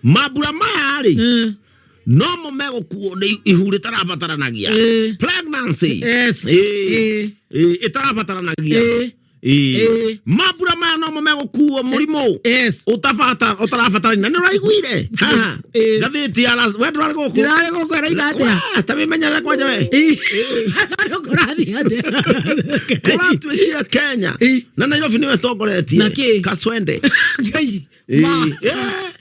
Mambura maya rĩ, nomo megũkuo nĩ ihu rĩtarabataranagia. Pregnancy. Ĩtarabataranagia. Mambura maya nomo megũkuo mũrimũ ũtarabatarania. Na nĩ ũraiguire haha ngathĩti ya we ndũrarĩ gũkũ? Ndĩrarĩ gũkũ, ĩroiga atĩa? Wee, ta wĩmenyerere kwanja we. Kũrathiĩ atĩa? Kũratuĩkire Kenya na Nairobi nĩwe tongoretie. Na kĩ? Kaswende. Ngai. Ma.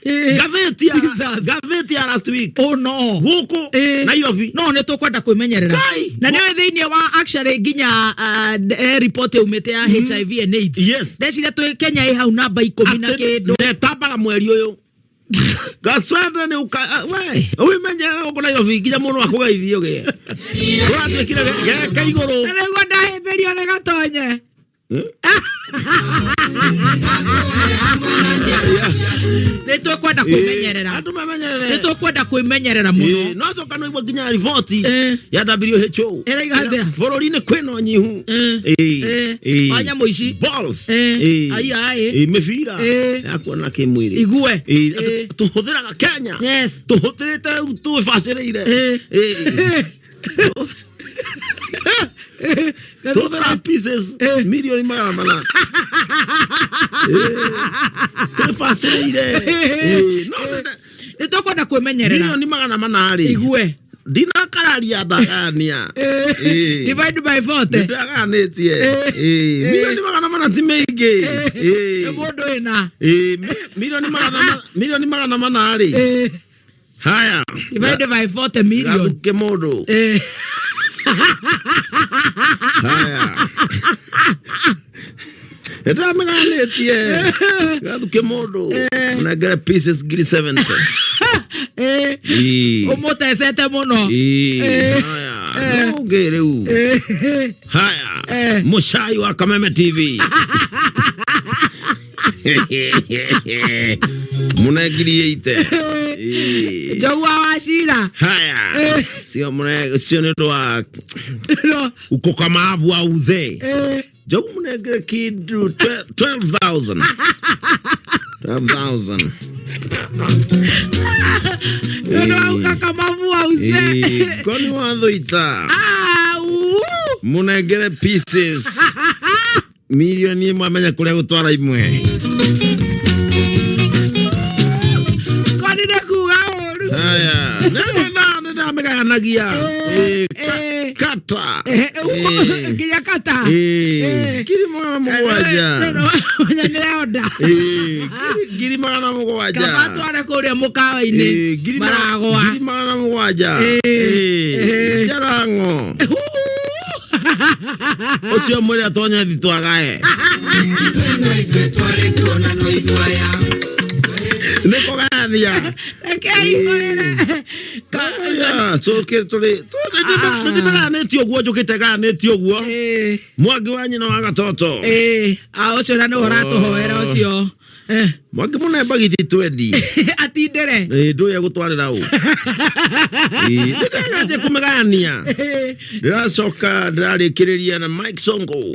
Ngathĩti ya Jesus. Ngathĩti ya last week Oh no. gũkũ Nairobi. No nä tå kwenda kwä menyerera. Ngai! Na nä å thä inä wa actually nginya report yaumä te ya HIV and AIDS. Ndeciria twä Kenya ä hau namba ikå na kä ndå. Netambaga mweri ũyũ Gaswende nĩ ũka we wĩmenyerere gũkũ Nairobi nginya mũndũ akũgeithie ũgĩe kũratuĩkire geke igũrũ. Nä guo ndahä mbä rio nä gatonye. Nä tå kwenda kwä menyerera. Andũ memenyerere. Nä tå kwenda kwä menyerera må no. No coka no igua nginya riboti ya WHO. Ĩroiga atĩa? Bũrũri-inĩ kwĩna ũnyihu. Wa nyamũ ici. Balls. Ai, ai. Mĩbira ya kuona kĩmwĩrĩ. Igue. Tũhũthĩraga Kenya. Tũhũthĩrĩte rĩu twĩbacĩrĩire. Tũhũthĩra pieces 400,000,000. Twĩbacĩrĩire. No Nä tå kwenda kwä menyerera. 400,000,000 rĩ. Igue. Ndinakararia ndagania. Divide by 40. Ndagayanĩtie. 400,000,000 ti mĩingĩ. Nä må ndå ä na. 400,000,000 rĩ. Haya. Divide by 40 million. Gathuke mũndũ. Haya. Nĩndamĩgayanĩtie. Gathuke mũndũ. Mũnengere pieces 70,000. Å må tecete må no. Haya. No ũngĩ rĩu. Haya. Mũcai wa Kameme TV. Mũne 80,000. Njogu wa wacira. Haya. Sio mũne sio nĩ ũndũ wa ukakamavu wa uzee. Njogu mũnengere kĩndũ 12,000. 12,000. Nä ũndũ wa ukakamavu wa uzee. Ngoni wa thũita. Mũnengere pieces 1,000,000 amenye kũrĩa gũtwara imwe. Kwani nä kuga å ru. Haya. Nĩndamĩgayanagia. Kata. Nginya kata. 700,000. Menya nä onda. 700,000. Kaba tware kå rä a må kawa-inä maragwa. 700,000. Njarang'o. Ũcio mwĩre atonye thitũ agae. Nĩ kũgayania. Reke ihũrĩre. Nĩndĩmĩgayanĩtie ũguo njũkĩte gayanĩtie ũguo. Mwangi wa nyina wa gatoto. Ũcio na nĩwe ũratũhoera ũcio. Mwangi mũne mbagithi twendi. Atindĩre. Ndũĩ egũtwarĩra ũ. Nĩndĩrageria kũmĩgayania. Ndĩracoka ndĩrarĩkĩrĩria na Mike Sonko.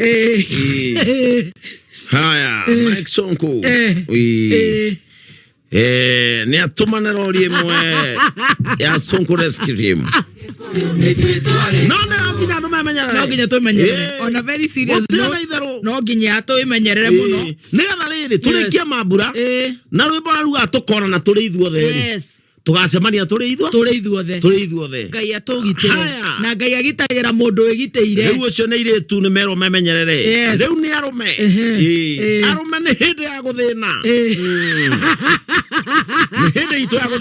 Haya, Mike Sonko. Nĩ atũmane rori ĩmwe ya Sonko Rescue Team. No nĩ nginya andũ memenyerere. No nginya twĩmenyerere. On a very serious Gũtirĩ na note, itherũ. no nginya twĩmenyerere mũno. Nĩgetha rĩrĩ tũrĩkie mambura na rwĩmbo ruga tũkorana tũrĩ ithuothe rĩ. Tũgacemania tũrĩ ithuothe. Tũrĩ ithuothe. Tũrĩ ithuothe. Ngai atũgitĩre. Haya. Na Ngai agitagĩra mũndũ wĩgitĩire. Rĩu ũcio nĩ airĩtu nĩ merwo memenyerere. Rĩu nĩ arũme. Arũme nĩ hĩndĩ ya gũthĩna. Nĩ hĩndĩ itũ ya gũthĩna.